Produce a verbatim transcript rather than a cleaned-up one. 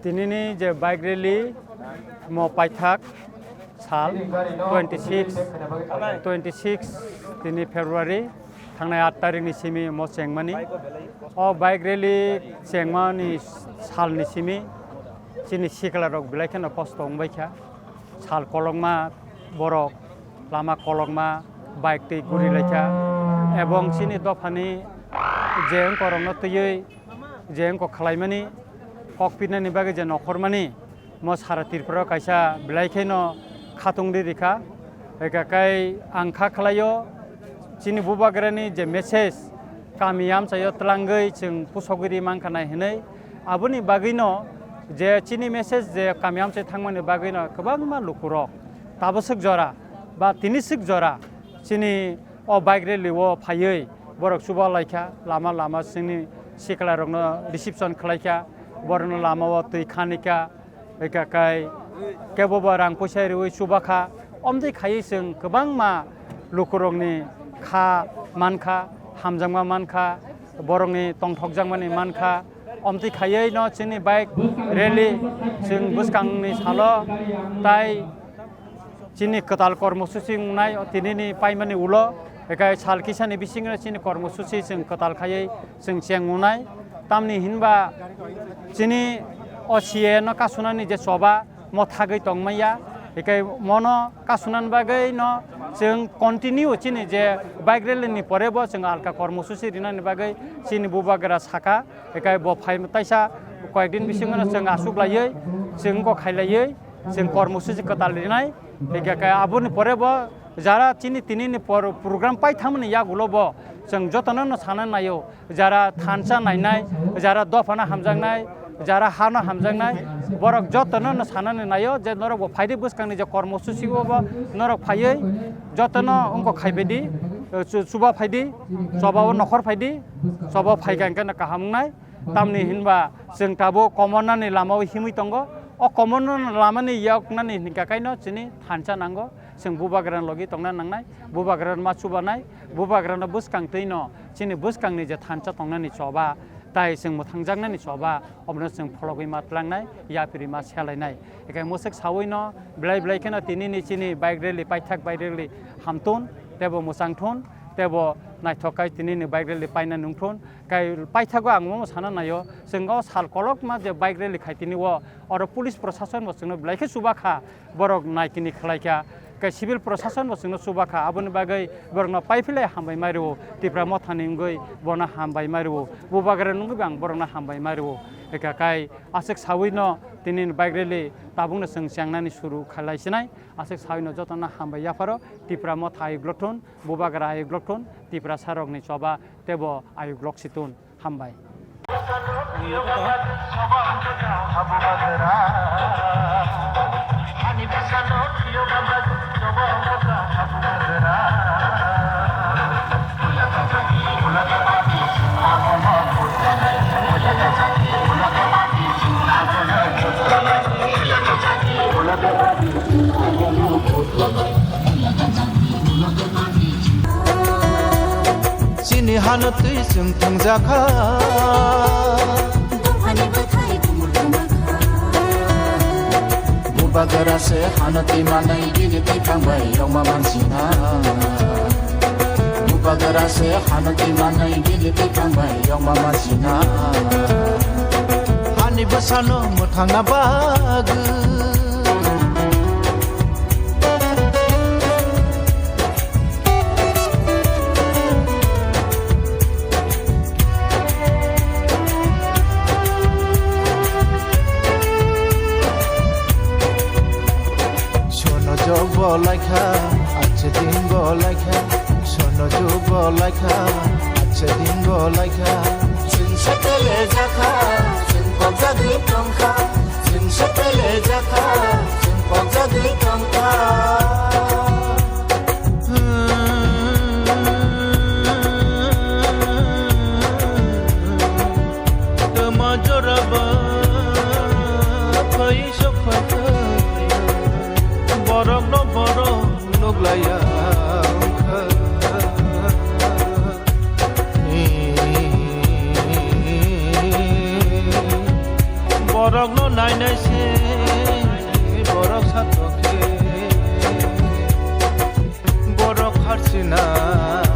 Tinini je bike rally mo paithak sal twenty six, twenty six tini February thangnai aat tarikni simi mo chengmani. O bike rally chengmani salni simi chini siklarok belai kheno kosto wngbaikha. Sal kolokma borok lama kolokma bike twi gurilaikha, ebong chini dophani je wngkorokno twiwi je wngkok khlaimani kok pinani bagwi je nokhormani mo sara Tripura kaisa belai kheno khatungdi rikha. Eka kai ang kha khlaio chini bubagrani je message kami amchaio twlangwi chwng pusogwi ri mankha nai hinwi. Aboni bagwino je chini message je kami amchai thangmani bagwino kwbangma lukurok tabaswk jora ba tiniswk jora chini o bike rally o phaiwi borok chuba laikha, lama lama chini siklarokno reception khlaikha, borokno lama o twi khanikha, eka kai kebo bo rang puisa riwi chuba kha. Omtwi khaiwi chwng kwbangma lukurokni kha mankha, hamjakma mankha, borokni tongthokjakmani mankha. Omtwi khaiwi no chini bike rally chwng bwskangni salo tai chini kwtal kormosuchi wngnai tinini paimani ulo, ekai sal kisani bisingo chini kormosuchi chwng kwtal khaiwi chwng cheng wngnai. Tamni hinba chini o C A no kasunani je choba mo thagwi tongmaya, ekai mono kasunani bagwi no chwng continue chini je bike rally ni pore bo chwng alka kormosuchi rinani bagwi chini bubagra saka. Ekai bo phai taisa koyekdin bisingo no chwng aswk laiwi, chwng wngkok khailaiwi, chwng kormosuchi kwtal rinai. Hingkhe khe aboni pore bo jara chini tinini por-, program paithamani yagulo bo chwng jotono no sana naio, jara thansa nainai, jara dophano hamjaknai, jara hano hamjaknai, borok jotono no sanani naio je norok bo phaidi bwskangni je kormosuchi o bo norok phaiwi jotono wngkok khaibaidi, chu-, chuba phaidi, choba o nokhor phaidi. Chobo phaikha hwnkhe no kaham wngnai. Tamni hinba chwng tabuk komornani lama o himwi tongo. O komornani lamani yoknani hinkha kaino chini thansa nango. Chwng bubagrani logi tongna nangnai, bubagrano ma chubanai, bubagrano bwskang twino chini bwskangni je thansa tongnani choba, tai chwng mwthangjaknani choba, obono chwng phologwi ma tlangnai, yapri ma selainai. Ekai mwswk sawino belai belai kheno tinini chini bike rally, paithak bike rally hamtun, tebo mwchangthun, tebo naithok kai tinini bike rally paina nungthun. Kai paithago ang omo sana naio, chwng o sal kolokma je bike rally khai tini o, oro police prosason bo chwngno belai khe chuba kha, borok naikini khlai kha. Kai civil prosason bo chwngno chuba kha, aboni bagwi borokno paiphilai hambai mai rwo, Tipra mothani wngwi bono hambai mai rwo, bubagra nungwi bo ang borokno hambai mai rwo. Eka kai aswk sawino tinini bike rally tabukno chwng chengnani suru khlai sinai, aswk sawino jotono hambai yapharo, Tipra motha ayuk lokthun, bubagra ayuk lokthun, Tiprasa rokni choba tebo ayuk lok situn. Hambai. Chini hano twi chwng thwngjakha. Dophani bwthai bumur tongmakha. Bubagra se hano twi manai bini twi thangbai yongma mansina. Bubagra se hano twi manai bini twi thangbai yongma mansina. Hani bwsano mwthangna bagwi. Sono jok bo laikha, ache din bo laikha. Sono jok bo laikha, ache din bo laikha. Chwng se pele jakha, chwng kok jagwi tongkha. Chwng se pele jakha, chwng kok jagwi tongkha. Tama joraba phai sok phai borok no borok nuk laya. Borokno nainai se borok satokhe, borok harsinai